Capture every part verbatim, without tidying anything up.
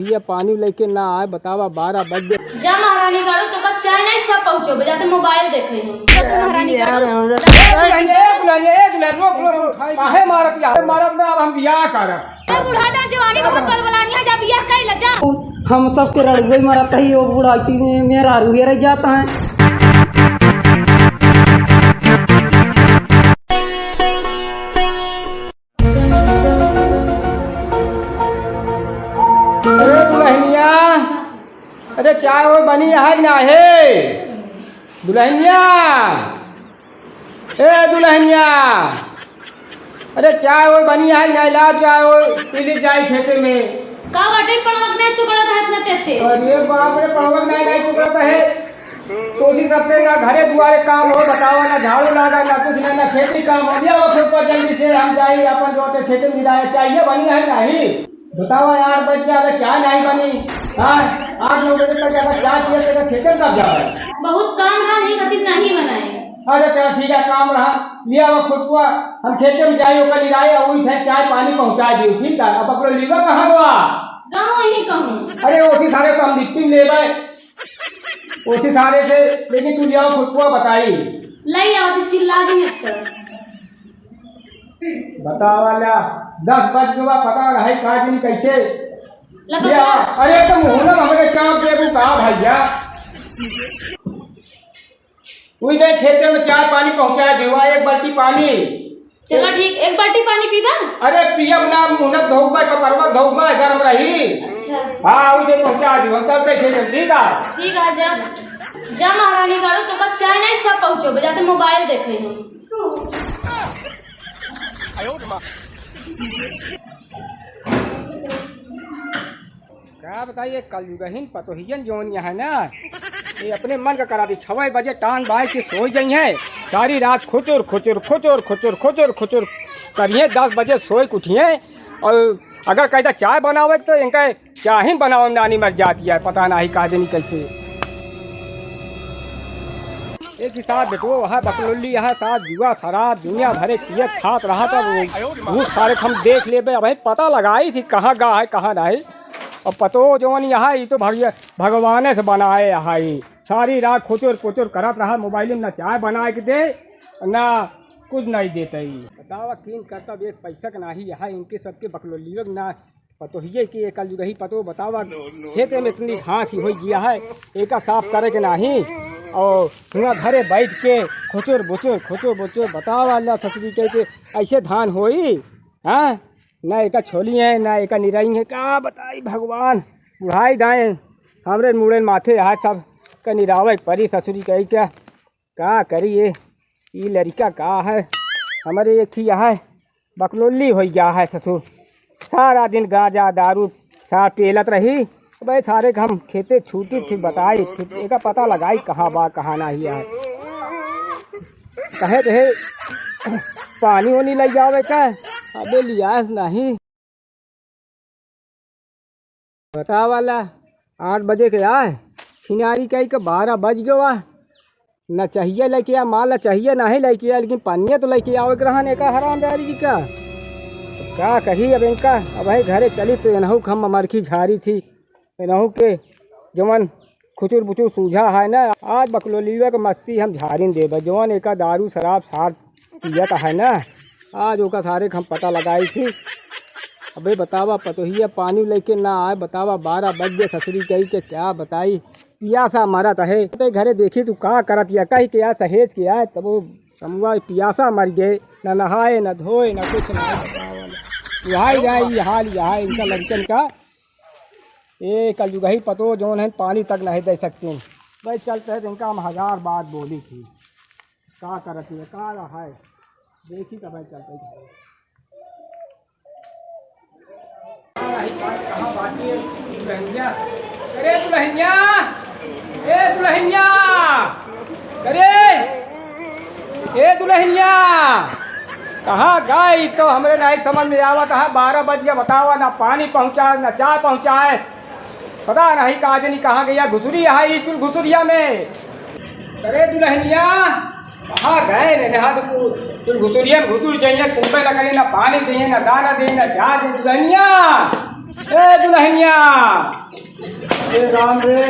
ये पानी लेके ना आए, बतावा, बारह बज गए। जा महारानी गाड़ू, तोका चाय नहीं, सब पहुँचो, जाते मोबाइल देखे हैं। जा तू महारानी गाड़ू। ए दुल्हनिया, ए दुल्हनिया, ए दुल्हनिया, रोक, रोक, रोक। काहे मारत या? मारत ना, अब हम बियाह करब। ए बुढ़ा दा, जवानी बहुत बलबलानी है, जा बियाह कर ले, जा। हम सबके रड़ुए मरत ही, वो बुढ़ापी में मेहरारू हेरे जाता है। अरे दुल्हनिया, अरे चाय ओय बनी है कि ना है? दुल्हनिया, ए दुल्हनिया, अरे चाय ओय बनी है कि ना? ला चाय ओय पी ली जाए खेते में। का बाटे पड़वक नहीं चुकड़त है इतना तेते? अरे बाप रे, पड़वक नहीं, नहीं चुकड़त है। तो उसी सबके ना घरे दुआरे काम हो, बतावा, ना झाड़ू लागा, ना कुछ ना, ना खेती काम हो। लिया वो खुरपा जल्दी से, हम जाई अपन जोते खेते में जाए। चाय बनी है नहीं? बतावा यार, बच गया, अबे चाय नहीं बनी। हाँ, आठ नौ बजे तक अगर चाय पिए से तो खेते में कब जावे? बहुत काम रहा, नहीं खातिर नहीं बनाए। अच्छा चला ठीक है, काम रहा, लिया वो खुरपा, हम खेते में जाई, ओकर लियाए, और वही थे चाय पानी पहुँचा दियो, ठीक है? अब अपनो लीवा कहाँ गवा? गाँव यहीं कहूँ। अरे ओसी सारे तो हम लिट्टी में लेबे। ओसी सारे से, लेकिन तू लियाओ खुरपुआ बताई। लई आओ तो चिल्ला जी मत कर। बतावा ला, दस बज गवा, पता रहे का दिन कैसे। ला ले आ, पकड़ा। अरे तो मुहूर्त हमरे चाप देबू का भैया? उई दे खेते में चाय पानी पहुँचाए दिवा, एक बाल्टी पानी। चला ठीक, एक बाल्टी पानी पीबा? अरे पियब ना, मुहूर्त धोबा, कपरवा धोबा, गरम रही। अच्छा। हाँ, उई दे पहुँचा दिवा, हम चलते खेते में, ठीक है? ठीक है, जा। जा महारानी गाड़ू, तोका चाय नहीं, सब पहुँचो, जाते मोबाइल देखे हैं। का बताई, ये कलयुगहीन पतोहियन जौन यहाँ ना, ये अपने मन का करा दी। छवै बजे टांग बांध के सोई जइहैं, सारी रात खुचुर, खुचुर, खुचुर, खुचुर, खुचुर, खुचुर करिहैं। दस बजे सोई के उठिहैं, और अगर कहता चाय बनावे तो इनका चाय ही बनावे में नानी मर जाती है, पता नहीं का जनी कैसे। एक ही साथ बेटो, वहाँ बकलोली, यहाँ साथ जुआ, शराब, दुनिया भरे पियत खात रहा था। वो, वो सारे हम देख लेबे, अब पता लगाई थी कहाँ गा है, कहाँ नहीं। अब पतो जवन यहाँ, ई तो भगवाने से बनाए यहाँ ई। सारी रात खुचुर पुचुर करत रहा, मोबाइल में ना चाय बनाए के दे, ना कुछ नहीं देते ही। बतावा, कीन करता भी एक पैसा के नाही यहाँ, इनके सबके बकलोलियों के ना पतोहिए के कलयुगही पतो बतावा, खेते में इतनी घास ही होइ गया है, एका साफ करे के नाही। और हुआ घरे बैठ के खुचुर बुचुर, खुचुर बुचुर, बतावा ला ससुरी कह के ऐसे धान होई, हाँ? ना एका छोली है, ना एका निराई है, का बताई भगवान, बुढ़ाई दाएँ, हमरे मुड़े माथे यहाँ सब का निरावे परी ससुरी कही क्या, का करी ये, ई लड़िका का है, हमरे एक थी यहाँ बकलोली होइ गया है ससुर, सारा दिन गांजा दारू सार पेलत रही। अबे सारे के हम खेते छूटी, फिर बताई, फिर एका पता लगाई कहाँ बा, कहाँ नाही है। कहे रहे पानी ओनी लइ जावे का, अबे लियास नाही। बतावा ला, आठ बजे के आए, छिनारी कही के बारह बज गवा। ना चाहिए लेके आ, माल ना चाहिए, ना ही लेके आ, लेकिन पनिया तो लेके आवे के रहन एका हरामजादी जी का। अब का कही अब इनका, अब है घरे चली तो एनहू के हम मरखी झारी थी, एनहू के जवन खुचुर बुचुर सूझा है ना, आज बकलोलिया के मस्ती हम झारिन देबे, जवन एका दारू शराब सार पियत है ना, आज ओका सारे के हम पता लगाई थी। अबे बतावा, पतोहिया पानी लेके ना आए, बतावा, बारह बज गए, ससुरी कही के क्या बताई, पियासा मरत है। ते घरे देखी तू का करत या, कही के आ सहेज के आए, तब वो समुआ पियासा मर गए, ना नहाए, ना धोए, ना कुछ, ना बतावा। भाई जाए, ये हाल, ये हाल इनका लड़कन का। ए कलयुगही पतो जौन है, पानी तक नहीं दे सकती। भाई चलते हैं, इनका हम हजार बात बोली थी। का करत है, का रहा है, देखी तब चलते हैं। कहाँ बाटी है दुल्हनिया? अरे दुल्हनिया, ए दुल्हनिया, अरे ए दुल्हनिया, कहाँ गई? तो हमरे नहीं समझ में आवत है, बारह बज गया, बतावा, ना पानी पहुँचाए, ना चाय पहुँचाए, पता नहीं का जनी कहाँ गया। घुसुरी है ई चुल घुसुरिया में। अरे दुल्हनिया, कहाँ गए रे? नहा तो तू चुल घुसुरिया में घुसुर जाइए, सुनबे ना करिए, ना पानी दिए, ना दाना दिए, ना चाय दिए। दुल्हनिया, ए दुल्हनिया, ए राम रे,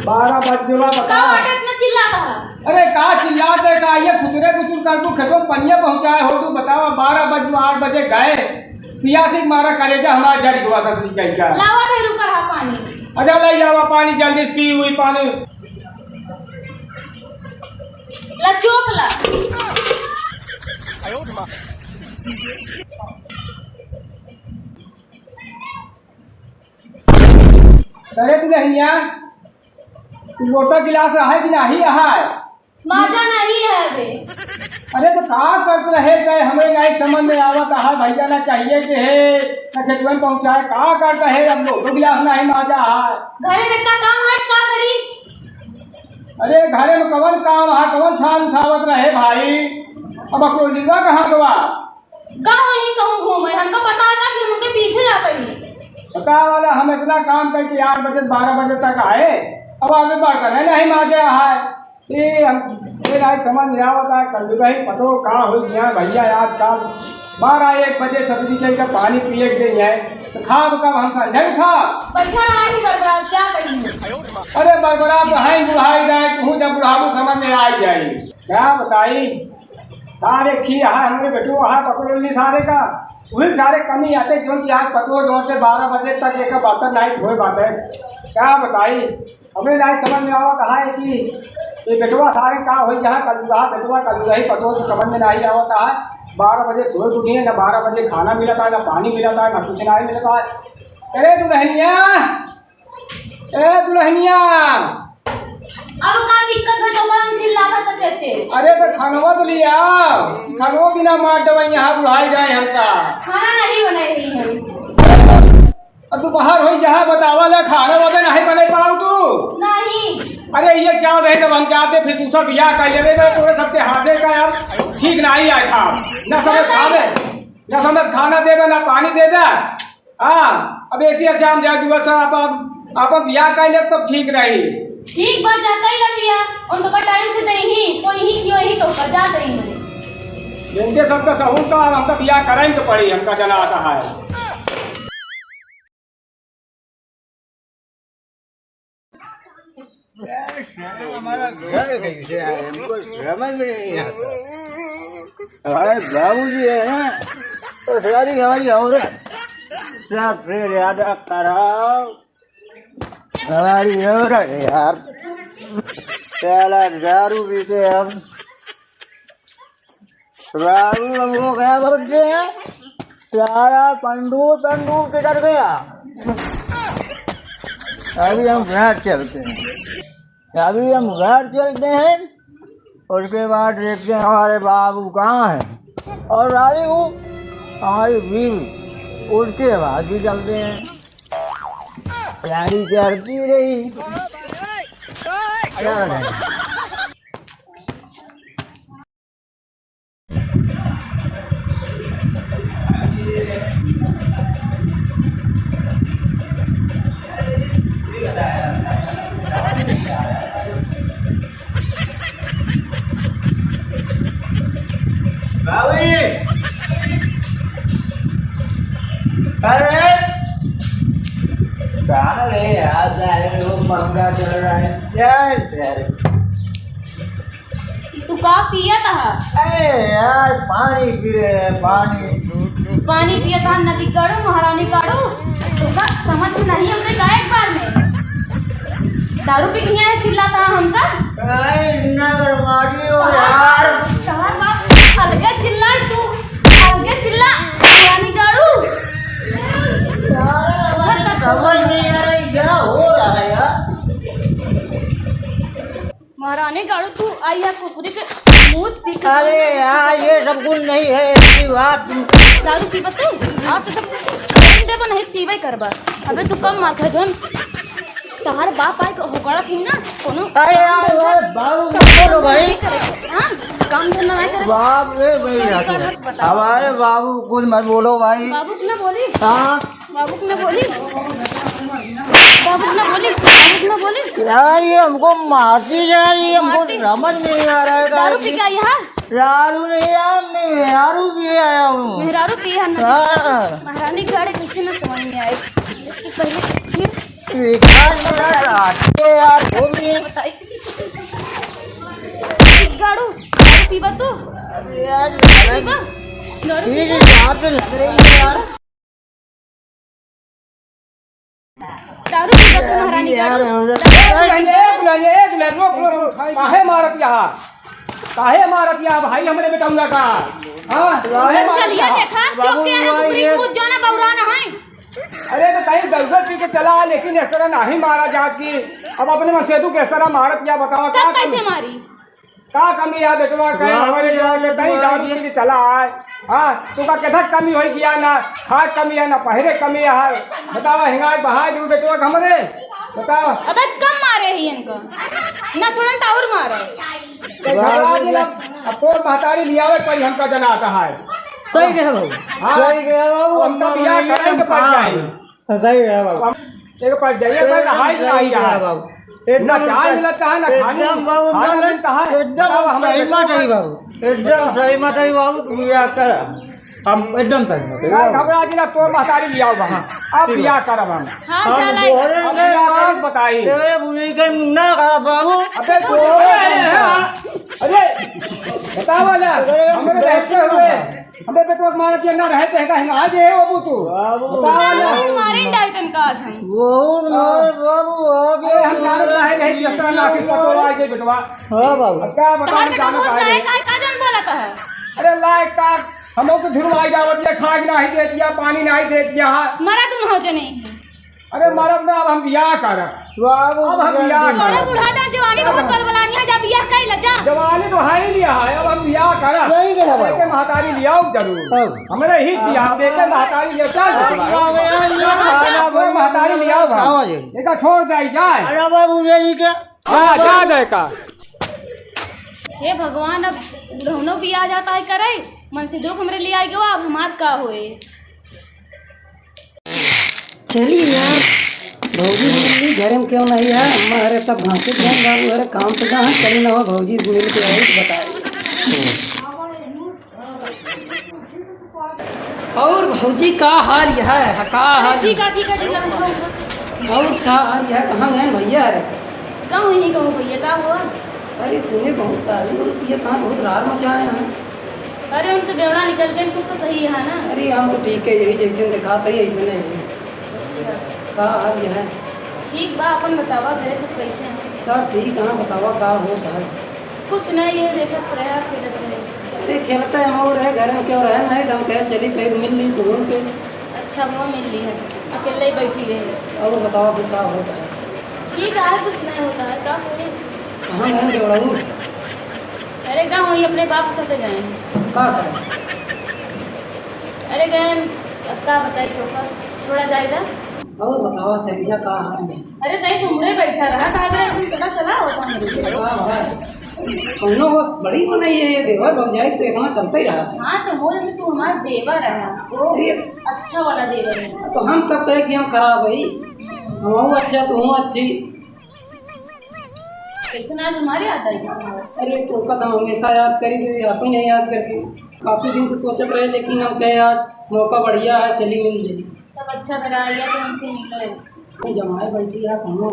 बारह बज गवा, बता। का बाटे इतना चिल्लात है? अरे का चिल्लात है, का ये खुचरे बुचुर कर तू खेतों में पनिया पहुँचाए हो, तू बतावा, बारह बज गवा, आठ बजे गए, पियासी के मारा करेजा हमारा जरि गवा ससुरी कहीं का। लावा दे रुका रहा पानी। अच्छा ले आवा पानी जल्दी, पी हुई पानी। ला चोक ला। अरे दुल्हनिया, लोटा गिलास है कि नहीं है? माजा नहीं है बे। अरे तो का करत रहे गए, हमें नहीं समझ में आवत है, भैया ना चाहिए के है, ना खेतवन पहुँचाए, का करत रहे, अब लोटो गिलास नहीं माजा है। घरे में इतना काम है, का करी? अरे घरे में कवन काम है, कवन छान उठावत रहे भाई, अब अकोलिवा कहाँ गवा? का वही कहूँ घूमे, हमका पता है कि हमके पीछे जाता ही। पता वाला हम इतना काम करके आठ बजे से बारह बजे तक आए, अब आगे बढ़ कर नहीं माजे है। ए, हम, ए, नहीं समझ में आवत है, कलयुग ही पतो का हो गया भैया, आजकल बारह एक बजे सब्जी के इनका पानी पिए के दे है, तो खाब कब हम समझे खा? बैठा रहा ही बरबरात, जा कहीं। अरे बरबरात तो है ही, बुढ़ाई जाए, तू जब बुढ़ाबू समझ में आ जाए। क्या बताई, सारे खी है, हमरे बेटो है, पकड़ो नहीं सारे का, वही सारे कमी आते, जो कि आज पतो जोड़ते बारह बजे तक एक बर्तन नहीं धोए बाटे। क्या बताई, हमें नहीं समझ में आवत है कि ये बेटवा सारे का होई, यहाँ कलयुगा बेटवा कलयुगा ही पतो से समझ में नहीं आवत है। बारह बजे सोए उठिए, ना बारह बजे खाना मिलता है, ना पानी मिलता है, ना कुछ नहीं मिलता है। अरे दुल्हनिया, ए दुल्हनिया, अब का दिक्कत है, तो हम चिल्लाता तो देते। अरे तो खानवा तो लिया, खानवा बिना मार डबई यहाँ बुढ़ाई जाए हमका। खाना नहीं बनाई रही है। अब दोपहर होई, जहाँ बतावा ले, खाना वाना नहीं बने पाऊ तू? नहीं। अरे, ये चाव रहे, जब हम जाते, फिर दूसरा बियाह कर लेवे, मैं तोरे सबके हाथे का यार, ठीक नहीं आए खा। ना समझ खावे, ना समझ खाना देवे, ना पानी देवे। हाँ, अब ऐसी अच्छा हम जाए, दूसरा आप, आप बियाह कर ले, तब ठीक रही। ठीक बा, जाता ही ना बियाह, उन तो का टाइम से दे ही, कोई ही क्यों ही तो का जाता ही नहीं। इनके सबका सहूर का, हमका बियाह करें तो पड़ी, हमका जना आता है। यार, साला हमारा घर कैसे आया? हमको समझ में नहीं आता। हमारे बाबूजी है ना, तो सारी हमारी औरत सबसे ज्यादा खराब हमारी औरत है यार। साला दारू पीते हम। बाबू हमको क्या बोलते हैं? सारा पंडू, पंडू किधर गया? अभी हम घर चलते हैं, अभी हम घर चलते हैं, उसके बाद देखते हैं हमारे बाबू कहाँ हैं। और आई हूँ हमारी बीवी, उसके बाद भी चलते हैं। प्यारी करती रही। क्या है? बाबूजी, अरे, कहाँ गए यार सारे लोग? महंगा चल रहा है, क्या है सारे? तू का पियत ह? अरे यार, पानी पी रहे हैं, पानी। पानी पियत ह, नदी गाड़ू, महारानी गाड़ू। तोका समझ में नहीं आवत का एक बार में? दारू पी के यहाँ चिल्लात ह हमका? अरे, इतना बदमाशी हो यार। तोहार बाप अलगे चिल्ला, तू अलगे चिल्ला, महारानी गाड़ू। यार, हमारे समझ नहीं आ रहा है, क्या हो रहा है यार? महारानी गाड़ू, तू आई है कुकुरी के मूत पी के। अरे यार, ये सब कुछ नहीं है, ऐसी बात। दारू पीबा तू? आज तो सब छोड़ देबा, नहीं पीबे करबा। अबे तू कम माथा जोन, तोहार बाप आए के होकड़ा थी ना, कोनो अरे यार, काम धंधा, अरे बाबू, काम बोलो धंधा भाई। नहीं करे के, हाँ? काम धंधा नहीं करे। बाप रे, भाई, ऐसा मत बता। हमारे बाबू कुछ मत बोलो भाई। बाबू को ना बोली? हाँ। बाबू को ना बोली? बाबू को ना बोली? बाबू को ना बोली? यार, ये हमको मारती जा रही है, हमको मारती? समझ नहीं आ रहा है दारू पी कि के आई है? दारू नहीं यार, मैं मेहरारू पी आया हूँ। मेहरारू पी है ना? हाँ। महारानी गाड़ी कैसे ना समझ में आए? पहले ये यार, यार, यार, वो भी है। बताई। गाड़ू, दारू पीबा तू? अरे यार, पीबा? दारू ये पीबा? जो यहाँ पे लग रही है यार। दारू पीबा तू महारानी यार, गाड़ू? हम लोग दारू पीबा? एक मिनट, एक मिनट, रोक, रोक, रोक। काहे मारत यहाँ? काहे मारत यहाँ भाई हमरे बेटौआ का? हाँ? अरे काहे मारत चलिए यहाँ? देखा, चुप बाबू, क्या है, वो तू ये कूद जाना बौरा ना है। अरे तो कहीं दलदल पी के चला आए, लेकिन इस तरह नहीं मारा जात कि अब अपने मन से तू किस तरह मारत या बतावा तब का कैसे कमी? मारी? का कमी है बेटवा? कहीं बाबू हमारे यार, गाँव में कहीं बाबू दारू ये पी के चला आए। हाँ, तू का किधर कमी होई गया ना, खाए कमी है ना, पहरे कमी है। बतावा हिंगाई बहाई दू बेटवा के हमरे। बतावा। अबे कम मारे ही इनका। ना छोड़न तो और मारे। तो झगड़ा जी ना, अब तोर महतारी लियावे पड़ी हमका जनाता है। सही कहे बाबू। हाँ। सही कहे बाबू, अब हमका हम बियाह मानिए करे के पड़ हाँ। जाए। सही कहे बाबू। हम एक पड़ जाइए, एकदम पर रहाई सही नहीं कहे यार। बाबू। ना एकदम चाय सही, मिलता है, ना खाने, एकदम बाबू, खाना एकदम, मिलता है। एकदम बताओ, हमें सही बात है बाबू। एकदम सही बात है बाबू, तू बियाह कर। हम एकदम सही बात है यार, बाबू। घबरा जी ना, तोर महतारी लियाओ वहाँ। अब ठीक है। बियाह करब हम। हाँ, हम चल आइए। बोले अब नहीं बियाह बाबू, करब बताई। तेरे बुरी के मुन्ना का बाबू। अबे तू अरे, अरे, अरे, बतावा ना, हमरे रहते हुए, हमरे बेटवा के मारत ये ना रहते हैं, कहीं आज ये हो तू। बाबू। बतावा ना। मारे डाल तन का आज हम। वो मार बाबू, आ गया। अरे, हम जानत रहे नहीं कि इस तरह लाठी पकड़वा के बेटवा। हाँ बाबू। अब क्या बताएं, तोहार बेटा जानत बहुत आए लायक रहे। है, का जान बोलत है? अरे, लायक का? हम लोग तो धिरवाई जावत या, खाए नहीं दे दिया, पानी नहीं दे दिया। मरा तुम हो जो नहीं। अरे मरब ना, अब हम बियाह करब। बाबू, अब हम बियाह बियाह करब। अरे बुढ़ा दा, जवानी बहुत बलबलानी है, जा बियाह कर ले, जा। जवानी तो है ही लिया है, अब हम बियाह करब। सही कहा भाई। लेके महतारी लियाओ जरूर। हाँ। हमरे ही बियाह, लेके महतारी ले चल। बाबू, यार, ये खाना और महतारी लियाओ भाई। आवाज है। एका छोड़ दे जाए। अरे बाबू, ये क्या? जा, जा दे का। हे भगवान, अब बुढ़ौनो बियाह जाता है करे, मन से दुख हमरे लिए आ गवा, अब हमार का होए? चली यार, भौजी मिलली, घर में क्यों नहीं है? अम्मा, अरे, तब घासे के हम बाबू, अरे, काम तो कहाँ, चली ना हो, भौजी मिल के आई, बताए। और भौजी, का हाल यह है? का हाल? ठीक है, ठीक है, ठीक है, उठो, उठो। और का हाल यह है? कहाँ गए भैया? का हुई, कहूँ भैया, का हुआ? अरे, सुने, बहुत दारू और पिए, कहाँ बहुत रार मचाए हैं। अरे, उनसे बेवड़ा निकल गए, तू तो सही है ना? अरे, हम तो ठीक है, यही जैसे दिखाते ही ऐसे नहीं। अच्छा। का हाल यह है? ठीक बा, अपन बतावा, घरे सब कैसे हैं? सब ठीक है, बतावा, का होत है? कुछ नहीं, ये देखत रहे, खेलत रहे। अरे, खेलते हम और रहे, घर में क्यों रहे, नहीं तो हम कहे, चली, कहीं मिल ली तू उनके। अच्छा, वो मिल ली है, अकेले ही बैठी रहे। और बतावा, फिर का होत है? ठीक है, कुछ नहीं होता है, का होई? कहाँ गए बेवड़ाऊ? अरे, का होई, अपने बाप के साथ गए। का करे? अरे, गए, अब का बताई तो का, छोड़ा जाए दा। और बतावा, तेजा का हाल है? अरे, तई से मुड़े बैठा रहा, का करे, तुम सदा चला होता मेरे। का भाई? कौनो वस्त बड़ी बनाई है ये देवर भौजाई, तो इतना चलता ही रहा है। हाँ, तो वो जैसे तू हमारा देवर है, वो अरे, अच्छा वाला देवर है। तो हम तब कहे कि हम खराब है, हम वो अच्छा, तू हूँ अच्छी। कैसे ना आज हमारे याद आई? अरे, तो का तो हमेशा याद करी थी, आप ही नहीं याद करती। काफी दिन से सोचत रहे, लेकिन हम कहे, आज मौका बढ़िया है, चली मिल जाई। तब अच्छा करा, या तो हमसे मिलो। कोई जमाए बैठी है, कौनो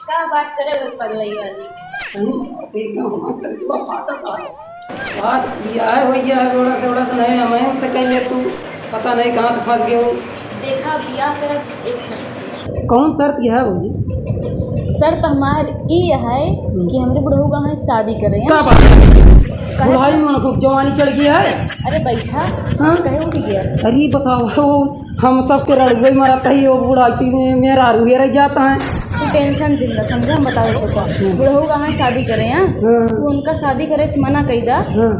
का बात करे वो पगलई वाली? सही बात, एकदम हमार करेजवा फाटत बा। बात बियाह हो गया है, रोड़ा से रोड़ा तो नहीं, हमें तो कह ले तू, पता नहीं कहाँ से फंस गए हो। देखा, बियाह करब एक शर्त। कौन शर्त यह है भौजी? शर्त हमार ई है हम्म। कि हमरे बुढ़ऊ का हम शादी करें। का बात है? काहे? बुढ़ाई में उनको जवानी चढ़ गई है। अरे बैठा, हाँ? कहे उठ गया? अरे बताओ, वो हम सबके रड़ुए मरत ही, वो बुढ़ापी में मेहरारू हेरे जाता है। तू tension जिन ला, समझा, हम बताओ तो का। हम्म। बुढ़ऊ का हम शादी करें, हाँ? हाँ। तू उनका शादी करे से मना कई दा, हाँ।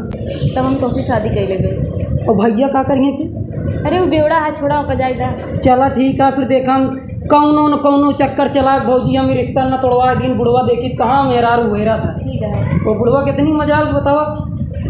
तब हम तोसे शादी कर लेबे। और भैया का करिए फिर? अरे वो बेवड़ा है, छोड़ा ओका जाए दा। चला ठीक है, फिर देखा हम कौनो न कौनो चक्कर चला के भौजी हम रिश्ता न तोड़वा दिन बुढ़वा देखी कहाँ मेहरारू हेरा था। ठीक है। वो बुढ़वा कितनी मजाल बतावा।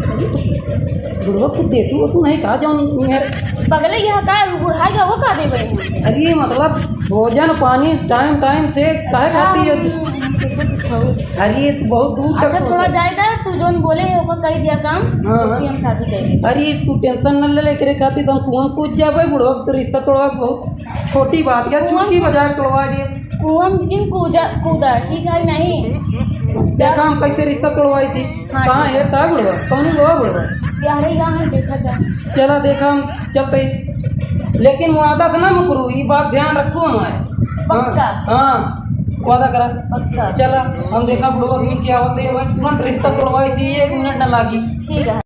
अरे तो बुढ़वा कुछ देतू हो तू नहीं कहा जाऊँ मेरे। पगले यह का है, वो बुढ़ाई का वो का देबे? अरे मतलब भोजन पानी time time से काहे अच्छा, खाती है तू? हम, हम सोचे कुछ और। अरे तू बहुत दूर तक अच्छा, छोड़ा पहुँचा। जाए दा, तू जौन बोले है, ओका कही दिया काम, हाँ। उसी हम शादी करेंगे। अरे, तू tension न ले, एकरे खातिर तो हम कुआं कूद जाबे, बुढ़वा के तो रिश्ता तोड़वा बहुत छोटी बात है, कुआं चुटकी बजा के तोड़वा दिए। कुआं में जिन कूजा, कूदा, ठीक है नहीं? देखा हम कैसे रिश्ता तोड़वाई थी। हाँ, कहाँ ठीक है। है ता बुढ़वा? कौन बुढ़वा, बुढ़वा? यार, यहाँ है, देखा जा। चला, देखा हम चलते ही। लेकिन वादा से ना मुकरू, ये बात ध्यान रखो हमारे। पक्का? हाँ, हाँ, वादा करा। पक्का। चला, हम देखा बुढ़वा से क्या होते हैं, भाई, तुरंत रिश्ता तोड़वाई थी, एक मिनट ना लागी। ठीक है।